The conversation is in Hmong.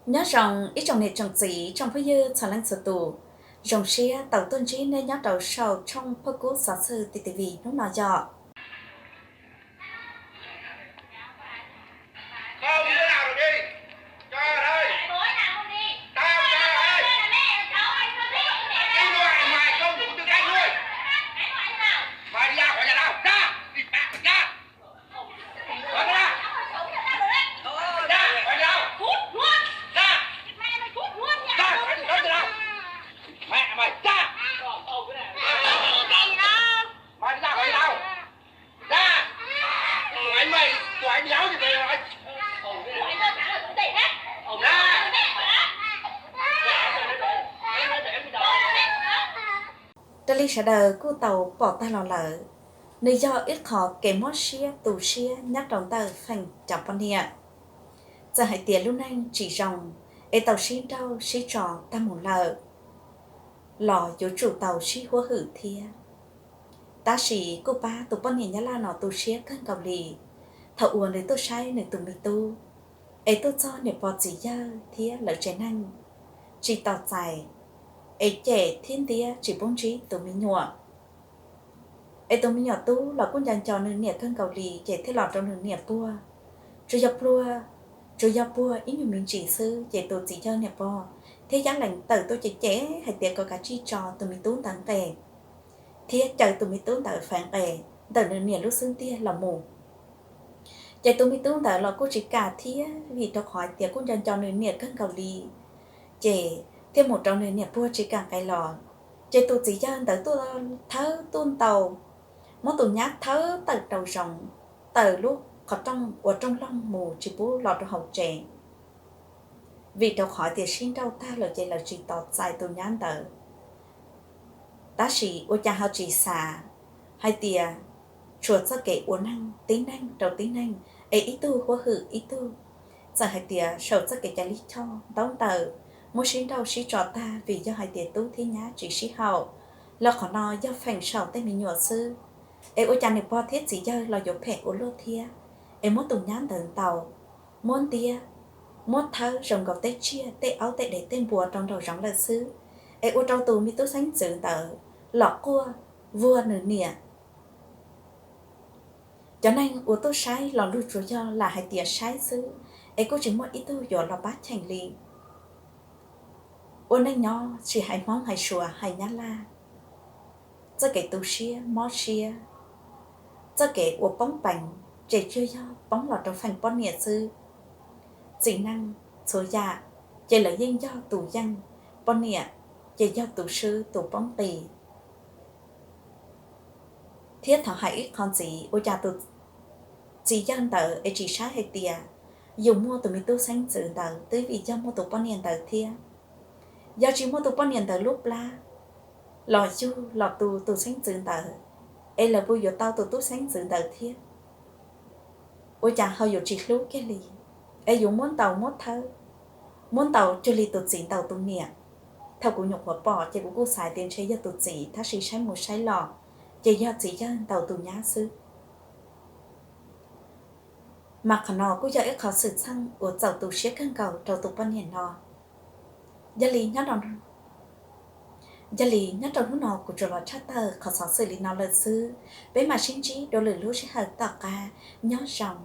Nyob zoo ib tsoom niam tsoom txiv tsoom phooj ywg txhua leej txhua tus, zoo siab tau tuaj ntsib nej nyob rau saum tshooj Phoj Kub Xov Xwm T T V hnub no yog Raws li sawv daws kuj tau pom tag los lawm, nws yog ib qho kev mob siab tu siab nyob rau ntawm feem cov poj niam. Txawm hais tias lub neej tsis zoo es tau sib nrauj sib tso tag mus lawm los yuav tsum tau sib huab hwm thiab. Tab sis kuj pab tus poj niam Nyab Laj no tu siab kawg nkaus li. Thaum uas nws tuaj saib nws tus me tub, es tuaj txog niam pog txiv yawg thiab lawv tsev neeg tsis tos txais, es cem thiab ntiab tsis pub ntsib tus me nyuam. Es tus me nyuam tub los kuj nco nco nws niam kawg nkaus li ces thiaj los rau nws niam puag. Tsuas yog puag, tsuas yog puag ib nyuag me ntsis xwb ces tus txiv yawg niam pog thiab Yab Lees tawm tuaj cem cem hais tias kom kav tsij tso tus me tub ntawd nqes, thiab caw tus me tub ntawd faib nqes ntawm nws niam lub xub ntiag los mus. Ces tus me tub ntawd los kuj tsis kam thiab vim rau qhov hais tias kuj nco nco nws niam kawg nkaus li, ces thiaj mus rau nws niam puag tsis kam nqes los. Ces tus txiv yawg ntawd tuaj thawb tuaj ntaus, muab tus nyab thawb tawm rau zoov, tawm lub qhov rooj ua rooj loog mus tsis pub los rau hauv tsev. Vim rau qhov tias sib nrauj tag lawm ces lawv tsis tos txais tus nyab ntawd. Tab sis ua cas ho tsis xav hais tias tshuav txoj kev ua neej tib neeg rau tib neeg, es ib tug huab hwm ib tug. Txawm hais tias saum txoj kev cai lij choj ntaub ntawv muab sib nrauj sib tso tag vim yog hais tias tub thiab nyab tsis sib haum, los qhov no yog feem saum tej me nyuam xwb, es ua cas niam pog thiab txiv yawg los yuav phem ua luaj thiab, es muab tus nyab ntawd ntaus, muab ntiab, muab thawb zoo nkaus tej tsiaj tej aub tej dev tej npua rau nraum zoov lawm xwb, es ua rau tus me tub xeeb ntxwv ntawd los quaj vuag nws niam. Cov neeg uas tuaj saib los luag tsuas yog lam hais tias saib xwb, es kuj tsis muaj ib tug yuav los pab cheem li. Ua neej nyob tsis hais Hmoob hais Suav hais Nyab Laj, txoj kev tu siab mob siab, txoj kev uas poob peev ces tsuas yog poob los rau feem poj niam xwb. Txiv neej txhua yam ces lawv yeej yog tus yeej, poj niam ces yog tus swb tus poob qis. Thiab thov hais ib qho ntxiv, ua cas tus txiv yawg ntawd es tsis saib hais tias yus muaj tus me tub xeeb ntxwv ntawd twb vim yog muaj tus poj niam ntawd thiab. Yog tsis muaj tus poj niam ntawd lub plab los yug los tu tus xeeb ntxwv ntawd, es lawv puas yuav tau tus tub xeeb ntxwv ntawd thiab? Ua cas ho yuav tsis hlub kiag li, es yuav muab ntaus muab thawb, muab ntaus cuag li tus txiv ntaus tus niam? Thaum kuv nyuam qhuav pom ces kuv kuj xav tias ntshe yog tus txiv, tab sis saib mus saib los ces yog txiv yawg ntaus tus nyab xwb. Mas qhov no kuj yog ib qho xwm txheej uas txaus tu siab kawg nkaus rau tus poj niam no. Yog li nyob rau, yog li nyob rau hnub no kuv tsuas los tshaj tawm qhov xov xwm li no lawm xwb. Peb mam sib ntsib dua lwm lub sij hawm tom qab. Nyob zoo.